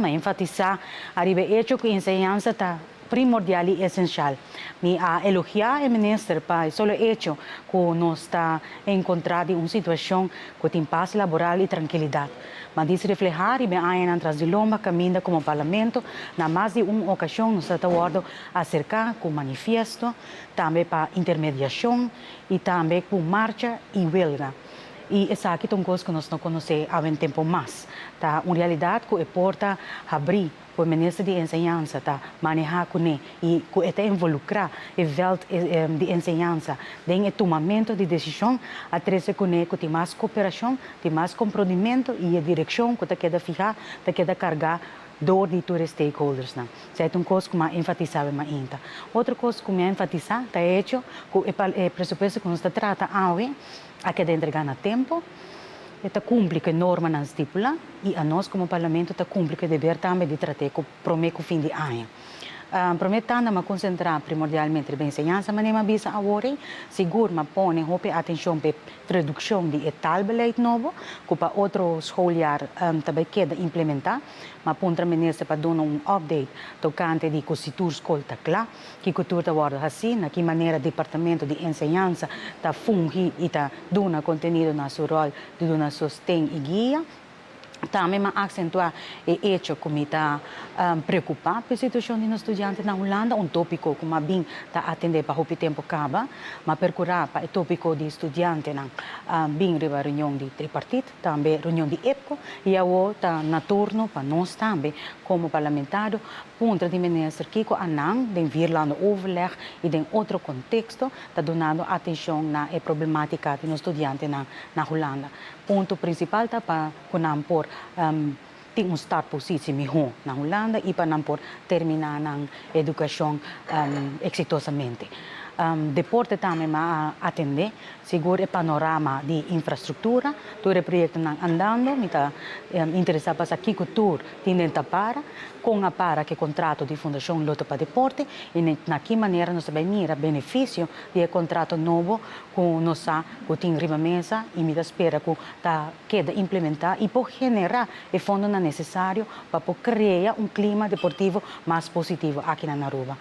M'a enfatisá ariba e echo ku enseñansa ta primordial i esenshal. Mi a elogiá e minister pa e solo echo ku nos ta enkontrá den un situashon ku tin pas laboral i trankilidat. M'a dis reflehá riba e añanan tras di lomba kaminda komo Parlamento na mas di un okashon nos ta wòrdu aserká ku manifiesto, tambe pa intermediashon i tambe ku marcha i welga. I esaki ta un kos ku nos no konosé awe en tempu mas. Ta un realidat ku e porta habrí ku e minister di enseñansa ta manehá kuné i ku e ta involukrá e vèlt di enseñansa den e tumamentu di desishon a trese kuné ku tin mas koperashon, tin mas komprondimentu i e direkshon ku ta keda fihá ta keda kargá dor di tur e stakeholdersnan. Esei ta un kos ku mi a enfatisá awe mainta. Otro kos ku mi a enfatisá ta e hecho ku e presupuesto ku nos ta trata awe a keda entregá na tempu, e ta kumpli ku e normanan stipulá i anos komo Parlamento ta kumpli ku e deber tambe di trat'é ku promé ku fin di aña. Promé tanda m'a konsentrá primordialmente riba enseñansa manera m'a bisa awor ei, sigur m'a pone hopi atenshon pa e tradukshon di e taalbeleid nobo ku pa otro schooljaar ta bai keda implementá. M'a puntra minister pa duna un update tokante di ku si tur skol ta kla. Kiko tur ta wòrdu hasí, na ki manera Departamento di Enseñansa ta fungi i ta duna kontenido na su ròl di duna sosten i guia. Tambe m'a aksentuá e echo ku mi ta preokupá pa e situashon di nos studiante na Hulanda, un tópiko ku m'a bin ta atendé pa hopi tempu kaba. M'a perkurá pa e tópiko di studiantenan bin riba reunion di tripartit, tambe reunion di EPCO i awor ta na turno pa nos tambe komo parlamentario Puntra di minister kiko a nan den vierlandenoverleg y den otro contexto ta dunando atencion na e problematica di nos studiantenan na Hulanda. Punto principal ta pa cu nan por tin un startpositie miho na Hulanda y pa nan por termina nan educacion exitosamente. Deporte tambe m'a a atende Sigur e panorama di infrastruktura, tur e proyektonan andando, mi ta interesá pa sa kiko tur tin den ta para, kon a para ku e kontrato di Fundashon Lotto pa Deporte i na ki manera nos ta bai mira benefisio di e kontrato nobo ku nos sa ku tin riba mesa i mi ta spera ku ta keda implementá i por generá e fondonan nesesario pa por krea un klima deportivo mas positivo aki na Aruba.